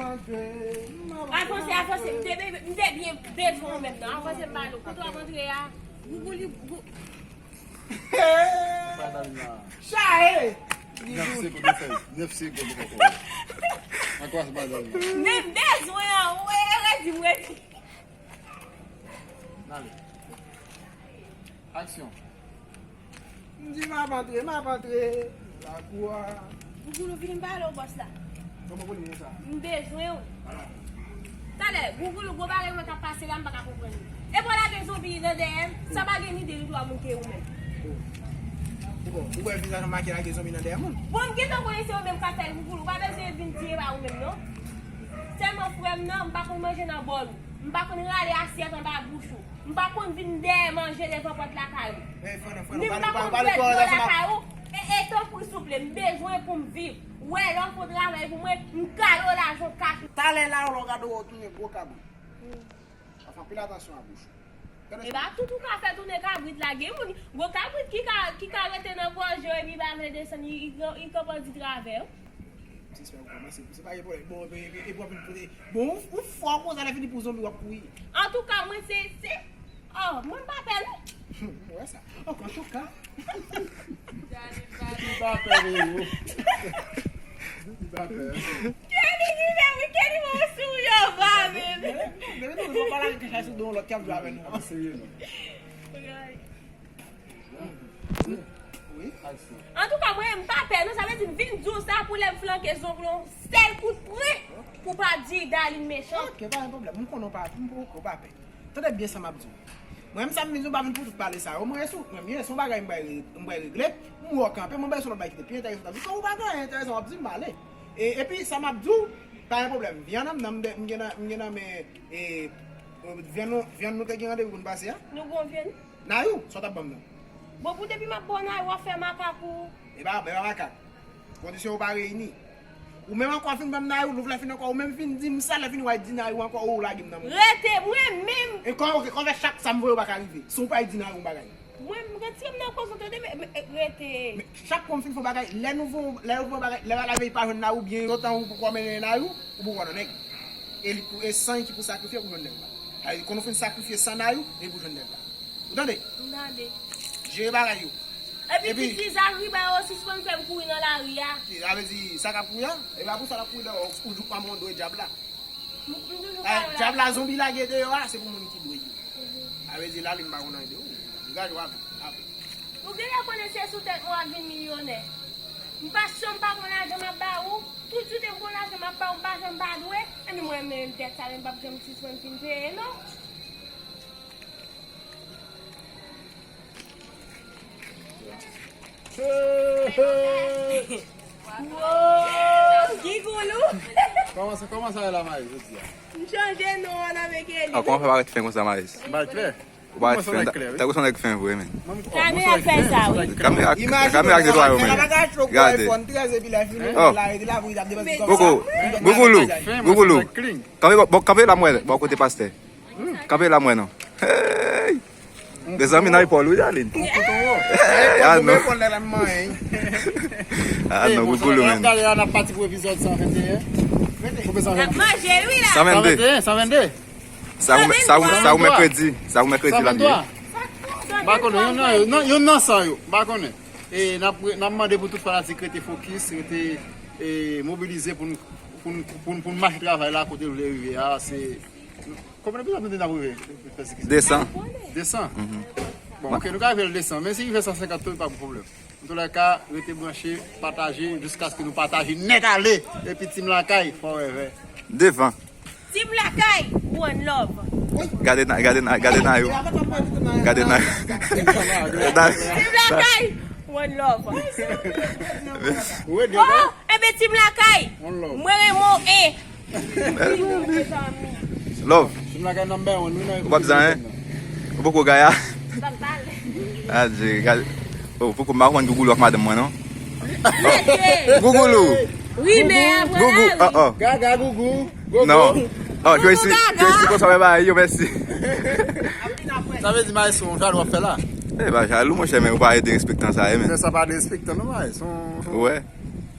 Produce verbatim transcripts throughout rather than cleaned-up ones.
Avanse, avanse, m te, be- m te byen bezwen w menm nan. Avanse, m ba nou. Kote w ap antre a? Gougoulou, gou- Chae! Nèf segonn, nèf segonn, nèf segonn. Ankò se pa dòmi. Men m bezwen an, ou e redi, m redi. N ale. Aksyon. M di m ap antre, m ap antre. Lakou a. Gougoulou, vin m pale w bòs la. Kòman pou li konsa? M bezwen w. Ala. Talè, Gougoulou, gwo bagay mwen k ap pase la, m pa ka konprann li. E pou lage zonbi nan dèyè m, sa pa gen ni de ni twa moun ke ou menm. Ou bon, ou wè vizaj an make lage zonbi nan dèyè moun? Bon, m gentan konnen se ou menm k ap fè l, Gougoulou, ou pa bezwen vin di e pa ou menm, non. Sèlman frè m nan, m pa konn manje nan bòl ou. M pa konn rale asyèt anba bouch ou. M pa konn vin dèyè manje devan pòt lakay ou. Ni m pa konn fè dlo lakay ou. E, e tanpri souple, m bezwen pou m viv. Wè, lè w fè yon travay pou mwen, m kado w lajan kat. Talè la, lè w gade w tounen gwo kabrit. Fè anpil atansyon a bouch ou. E pa tout ou ka fè tounen kabrit la, gen moun, gwo kabrit ki ka, ki ka rete nan gòje w epi pa vle desann, li, li, li kanpe di travè w. Sispann kòmanse, se pa gen pwoblèm. Bon, epi, epi, epi w ap vin pote. Bon, ou, ou fò konsa, lè fini pou zonbi w ap kouri. Antouka, mwen se, se, oh, mwen pa pè non. Mwen wè sa. Ankò, antouka. Li pa pè, Leo. Li pa pè. Kenny ki fè wi, Kenny mwen sou yo, va, men. Depi nou, nou pale avèk Kecha sou do lòt k ap jwe avè nou. Serye non. Wi. Antouka, mwen, m pa pè, non, sa vle di m vin di w sa pou lè m flanke zonbi yon sèl kout pwen pou pa di Darline mechan. Ok, pa gen pwoblèm. M konnen w pa, m poko pa pè. Tande byen sa m ap di w. Mwen, menm sa m vin di w, m pa vin pou tout pale sa yo. Mwen, sou, mwen, mwen, se yon bagay m bay re-, m bay regle. M wè w kanpe, mwen bay sou lòt bagay ki te pi enteresan. Tandiske ou pa gen anyen enteresan w ap di m pale. E, epi, sa m ap di w, pa gen pwoblèm. Vyann nan, m nan, m gen nan, m gen nan men, e, vyann nou, vyann nou te gen randevou pou n pase a. Nou gon vyann? Nayou, sa w t ap ban m nan? Bon, pou depi m ap ba w nayou, w ap fè makak ou. E pa, e pa makak. Kondisyon yo pa reyini. Ou menm ankò fin ban m nayou, nou vle fin ankò, ou menm fin di m sa, lè fini w a di nayou ankò, ou lage m nan men. Rete, mwen menm. E kò, ok, kò fè chak sa m voye w pa ka rive. Si w pa di nayou yon bagay. Mwen, m retire m nan koze w tande, men, men, rete. Men chak kou m fin fè yon bagay, lè nou fè, lè nou fè yon bagay, lè bagay la vin pa jwenn nayou, byen lontan ou poko mennen nayou, ou poko nan nèg. E li pou, e san ki pou sakrifye pou jwenn nèg la. Sa vle di, kon nou fin sakrifye san nayou, e pou jwenn nèg la. Ou tande? M tande. Jere bagay yo. Epi ti, ti zagriba yo sispann fè m kouri nan lari a. Sa vle di, sa k ap kouri a? E pa pou sa l ap kouri dèyè w, ou jouk pa montre dyab la. M, m toujou pa nan lari. Dyab la, zonbi lage deyò a, se pou moun ki dwe yo. Sa vle di, la, li m pa konn anyen de ou. Degaje w avè m. Ou genlè konnen se sou tèt mwen w ap vin milyonè. M pa janm pa pran lajan m ap ba ou. Tout jou te m pran lajan m ap ba ou, m pa janm pa dwe. Epi mwen menm tèt sa, men m p ap janm sispann fin peye, non. Hey, hey. Wow, Gigoulou. Kòman sa, kòman sa ye la, Maïs, jodi a? M chanje non an avèk Eli. Ah, kòman fè parèt fen konsa, Maïs? Bay klè. Ou parèt fen, tankou se yon nèg fen vre, men. Kamera fè sa, wi. Kamera, kamera ki netwaye w, men. Gade. Oh. Koko, Gougoulou, Gougoulou. Kanpe, bon, kanpe la, m wè, bò kote pastè. Kanpe la, m wè, non. Hey! Mezanmi, nan epòl, wi, Darline. Hey, ah, non. Ah, non, Gougoulou, men. Gade la, n ap pati pou epizòd san venteyen. Koupe san venteyen. N ap manje, wi, la. San venteyen, san venteyen. Sa ou, sa ou, sa ou mèkredi. Sa ou mèkredi la, byen. M pa konnen, youn nan yo, non, youn nan san yo, m pa konnen. E n ap, n ap mande pou tout fanatik rete fokis, rete, e, mobilize pou n, pou n, pou n, pou n mache travay la kote l vle rive a. Se, konbyen epizòd nou te n ap rive? De san. De san? Mhm. Bon, ok, nou ka rive l de san, men si rive san senkant tou, pa gen pwoblèm. Antoulèka, rete branche, pataje, jiskaske nou pataje nèt ale. Epi Team Lakay, forever. Devan. Team Lakay, one love. Gade na, gade na, gade na yo. Gade na. Team Lakay, one love. Oh, enben Team Lakay, mwen renmen w, eh. Love. Ou p ap di anyen? Ou poko gaya? Adje, gade. Oh, poko m pa konprann Gougoulou ak madanm mwen, non. Oh. Gougoulou. Wi, men apre Gougou, oh, oh. Gaga, Gougou. Non. Oh, Tracy, Tracy konsa wè bagay yo, mèsi. Sa vle di, Maes, se yon jalou w ap fè la? E pa jalou, monchè, men ou pa derespektan sa, e, men. Men sa pa derespektan, non, Maes. Ou wè.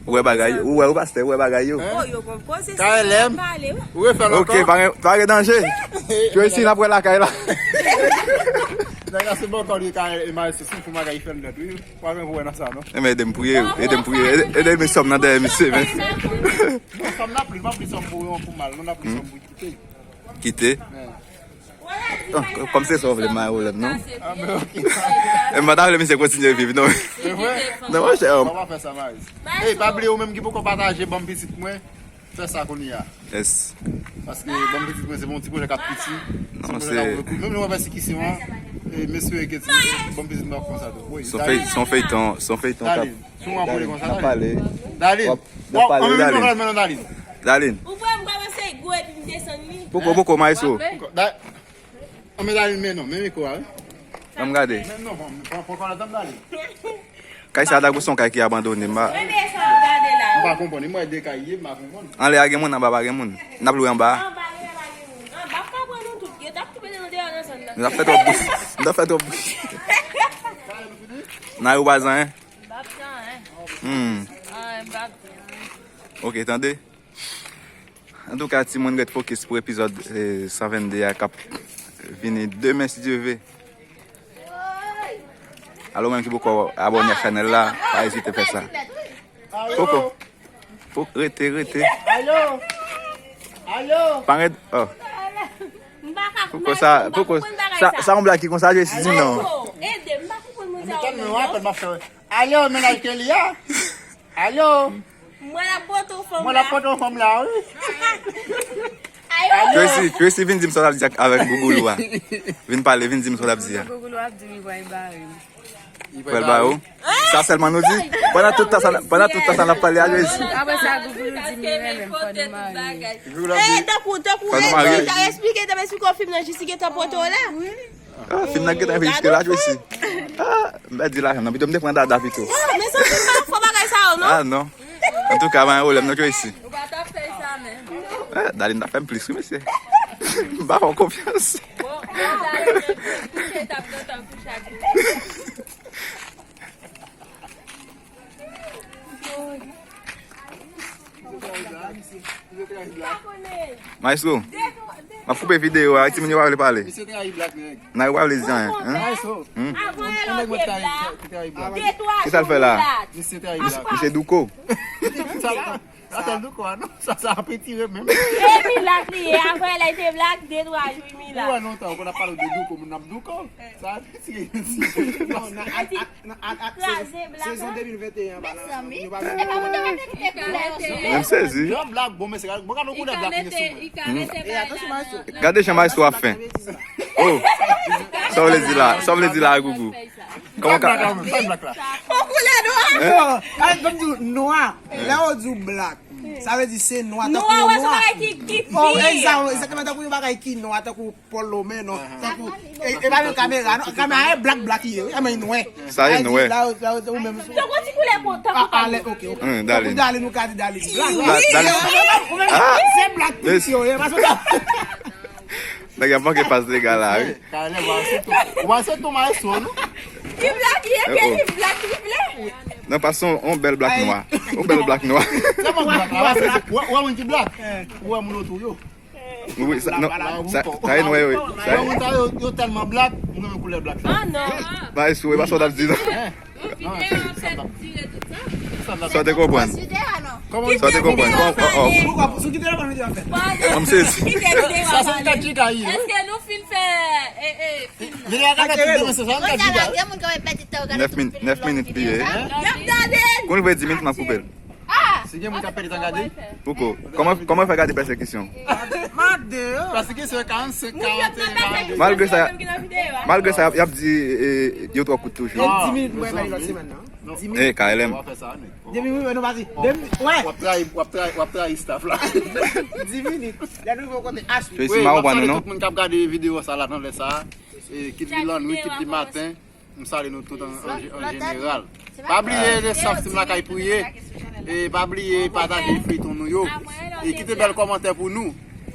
Ou wè bagay, ou wè, ou pastè, ou wè bagay yo. Hein? Oh, yo konn koze sa, K L M, yo pale, wi. Ou refè l ankò. Ok, pa gen, pa gen danje. Tracy, n ap wè lakay la. Nèg la se bò kò li, K L M, se sou pou bagay fè l nèt, wi. Pa gen pou wè nan sa, non. E men, ede m priye, ede m priye, ede, ede m sòm nan dèyè misye, men. Non, sòm nan pli, m ap pli sòm pou yon pou mal, non, n ap pli sòm pou kite. Kite? Men. Ah, kòm se sa w vle, m a ou lèm, non? Ah, men ok. E m pa ta vle misye kontinye viv, non. Se vre? Non, monchè, oh. Papa fè sa, Maris. Ey, pa bliye ou menm ki poko pataje, ban m pitit mwen. Fè sa kounye a. Yes. Paske ban m pitit mwen, se bon ti pwojè k ap piti. Se yon pwojè k ap repri. Menm lè w wè pèsekisyon an, e, mesye Keti, ban m pitit mwen ap konsa tou. Wi, se yon fey-, se yon feyton, se yon feyton k ap, Dalin, sou w ap pale konsa, k ap pale. Dalin. W ap, w ap pale, Dalin. Dalin. Ou pran m kòmanse gwo epi m desann li. Poko, poko, maestro. Da-, An men Dalin, men non, men mikwo a, wi. Ban m gade. Men non, pran, pran, pran, pran, Dalin. Kay sa a, dakou se yon kay ki abandone, m pa. Men sa w gade la. M pa konprann, m wè de kay ye, m pa konprann. Anlè a gen moun, anba pa gen moun. N ap lwe anba a. Anba gen, anba gen moun. Anba pa pran nou tout, yo t ap tou mete nou deyò nan zòn nan. Nou t ap fè twòp bri. Nou t ap fè twòp bri. Nan yo pa zan, hein? M p ap zan, hein? Hmm. Ah, m p ap zan, hein? Ok, tande. Antouka, timoun, ret fokis pou epizòd, eh, san vennde a k ap vini demen, si Dye vle. Alò, ou menm ki poko abòne ak chanèl la, pa ezite fè sa. Poko. Poko, rete, rete. Alo. Alo. Pa ret, oh. Poko sa, poko sa, sa yon blag ki konsa, Jesi, di non. Ede m, m pa konprann moun sa yo, non. Alo, mennaj Kelly a. Alo. Mwen la poto fanm la. Mwen la poto fanm la, wi. Tracy, Tracy vin di m sa w t ap di ak, avèk Gougoulou a. Vin pale, vin di m sa w t ap di a. Gougoulou ap di m li pral bare m. Li pral bare w? Sa sèlman nou di? Pandan tout tan sa, pandan tout tan sa n ap pale a, Tracy. Apre sa, Gougoulou di m li renmen m, fò nou marye. Gougoulou ap di, tankou, tankou, fò nou marye. Esplike, esplike, esplike w fim nan, Jesi gentan pote w la. Ah, fim nan gentan enregistre la, Tracy. Ah, m pèdi lajan nan. Pito m te pran Dada pito. Ah, men sa fè pa fò bagay sa yo, non? Ah, non. Antouka, pa gen pwoblèm, non, Tracy. Ou pa t ap fè sa menm. Eh, Darline ta fè m plis, wi, mesye. M pa fè w konfyans. Bon, bon, Darline, misye t ap gentan kouche ak ou. Maestro, m ap koupe videyo a, timoun yo pa vle pale. Misye trayi Black, nèg. Nan yo pa vle di anyen, hein? Maestro, hmm? Yon nèg mwen trayi, ki trayi Black. Ki sa l fè la? Misye trayi Black. Misye douko. Sa, sa, atè douko a, non? Sa, sa ap etire menm. E Milak li ye, avan lè l te Black, de twa jou Milak. Ou wè lontan, ou konn ap pale de douko, moun ap douko. Sa ap etire. Non, nan, a, a, Nan, a, a, sezon, sezon de mil venteyen an, pa nan, nou pa vin. M sezi. Jan Black bon, mesye, gade, gade koulè Black li gen sou mwen. E, atansyon, maestro. Gade jan maestro ap fen. Oh. Sa w vle di la? Sa w vle di la, Gougou? Kòman ka? Black la, sa Black la. Yon koulè nwa. Hein? Non, a, ban m di w, nwa. Lè yo di w Black, sa vle di se nwa, tankou yon nwa. Nwa, wè, se yon bagay ki, ki pire. Oh, egza-, egzakteman, tankou yon bagay ki nwa, tankou Pòl Lomè, non. Tankou, e, e pa menm kamera, non. Kamera e blak, blak li ye, wi. A, men nwè. Sa e nwè. La, la, ou menm. Tankou ti koulè kontan. A, ale, ok, ok. Hum, Darline. Tankou Darline, ou ka di Darline. Blak, blak. Darline. Ou menm, ou menm, se blak, plis yo ye, paske nèg ap manke pas dega la, wi. Kalè, w a se tou, w a se tou maestro, non? Ki blak li ye, ke li blak, li vle. Non, paske yon, yon bèl blak nwa. Yon bèl blak nwa. Se bon blak la, w a se, w a, w a moun ki blak. Ou wè moun otou yo. Wi, wi, sa, non, sa, sa e nwè, wi. Sa e. Yo, yo tèlman blak, m renmen koulè blak sa. Ah, non. Maestro, e pa sa w t ap di, non. Sa w te konprann. Sa w te konprann. Kòman, oh, oh. Poukwa, sou ki telefòn videyo a fèt? M sezi. Swasann kat giga ye. Èske nou fin fè, e, e, fim nan? Videyo a ka fèt tout demen, se swasann kat giga. Nèf min-, nèf minit li ye. Y ap gade. Kounye a dis minit, m ap koupe l. Ah! Si gen moun k ap pèdi tan gade. Pouko? Kòman, kòman fè gade pèsekisyon? Mande yo. Pèsekisyon karannsenk, karanteyen, karannde. Malgre sa, malgre sa, y ap, y ap di, eh, yo twò kout toujou. Gen dis minit, mwen, bay lòt semèn nan. Non. Dis minit. Eh, K L M. Ou pa fè sa, nèg. Dis minit, wi, nou pa di. Dis minit, wè. W ap trayi, w ap trayi, w ap trayi staff la. Dis minit. Lè nou rive kote Ashley. Wi, m ap salye tout moun k ap gade videyo sa la nan lè sa. Eh, kit li lannwit, kit li maten. M salye nou tout an, an, an jeneral. Pa bliye le staff Team Lakay Priye. E pa bliye pataje feyton nou yo. E kite bèl kòmantè pou nou.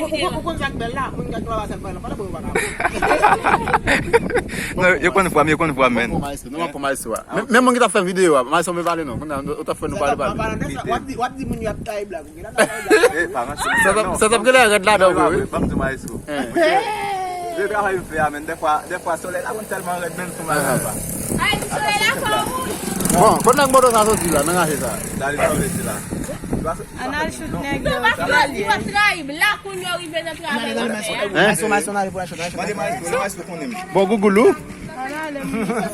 Ou konn sa k bèl la, moun k ap travay sa k bèl la, pa nan bò yo pa ka. Non, yo konn vwa m, yo konn vwa m, men. Pran maestro, nou pran maestro a. Men, men moun ki t ap fè videyo a, maestro, men pale non. Kounye a, ou t ap fè nou pale, pale. W ap di, w ap di moun yo ap taye blag, ou gen la taye blag. Sa t ap, sa t ap gen lè rèd ladan, wi. Ban m di maestro. Vye travay m fè a, men, dèfwa, dèfwa, solèy la konn tèlman rèd, men, sou mwen, papa. Ay, solèy la fò wouj. Bon, kote nèg moto sa soti la, nan raje sa? Dali, sa vle di la. An al chout nèg yo. Yo pa trayi, yo pa trayi. Black moun yo rive nan travay. Hein? Maestro, maestro, n ale pou n al chout, n al chout. Mande maestro, maestro konnen m. Bon, Gougoulou.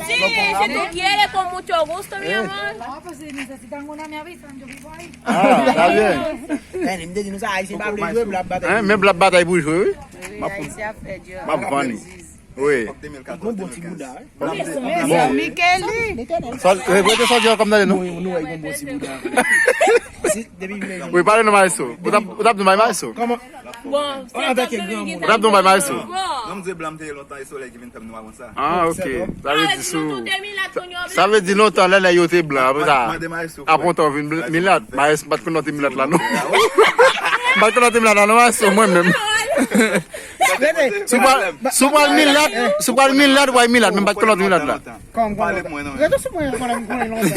Sí, si tú quieres, con mucho gusto, mi amor. No, pues si necesitan una, me avisan, yo vivo ahí. Ah, está bien. Men, m te di nou sa, Ayisyen pa vle jwe, bla ap batay. Hein, men bla ap batay pou jwe, wi. Wi, Ayisyen ap fè djòl. M ap vann li. Wi. Gon bon ti bouda, wi. Bon. Micheli. Sa, repete sa w di ankò m tande, non? Nou, nou wè gon bon ti bouda. Si, depi m... Wi, pale non, maestro. Ou t ap, ou t ap di maestro? Kòman? Bon, antanke granmoun. Ou t ap di maestro? Non, m di blan m te ye lontan, e solèy ki vin fè m nwa konsa. Ah, ok. Sa vle di sou, sa vle di lontan, lè nèg yo te blan, apre sa, apre w vin bl-, milat. Maestro, m pa t konn w te milat la, non. M pa t konn w te milat la, non, maestro, mwen menm. Si w pral, si w pral milat, si w pral milat, w a milat, men m pa t konn w te milat la. Kòm, kòm. Pale pou mwen, non. Rete sou mwen, konnen m konnen lontan.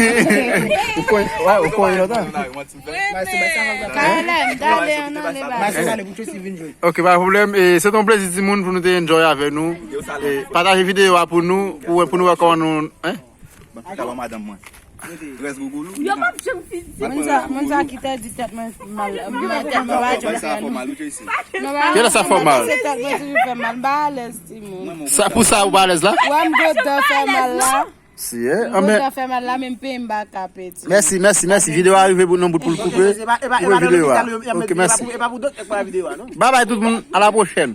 Ou konnen, ou konnen lontan. K L M, dale, ann ale, baz. Ok, pa pwoblèm. E, se te yon plezi, timoun, pou nou te enjoy avè nou. E, pataje videyo a pou nou, pou, pou nou wè kòman nou, hein? Bon, sa va, madanm mwen. Rès gougoulou. Yo p ap janm fin. Moun sa, moun sa ki te di tèt mwen mal, mwen tèt mwen pa janm fè mal. Kiyès sa fè w mal? Se tèt mwen toujou fè mal, m pa alèz, timoun. Sa, pou sa ou pa alèz la? Wè m gwo dan fè mal la. Si, eh? M gwo dan fè mal la, men m peye m pa ka pedi. Mèsi, mèsi, mèsi. Videyo a rive pou nan bout pou l koupe. Koupe videyo a. Ok, mèsi. Bye bye tout moun. À la prochaine.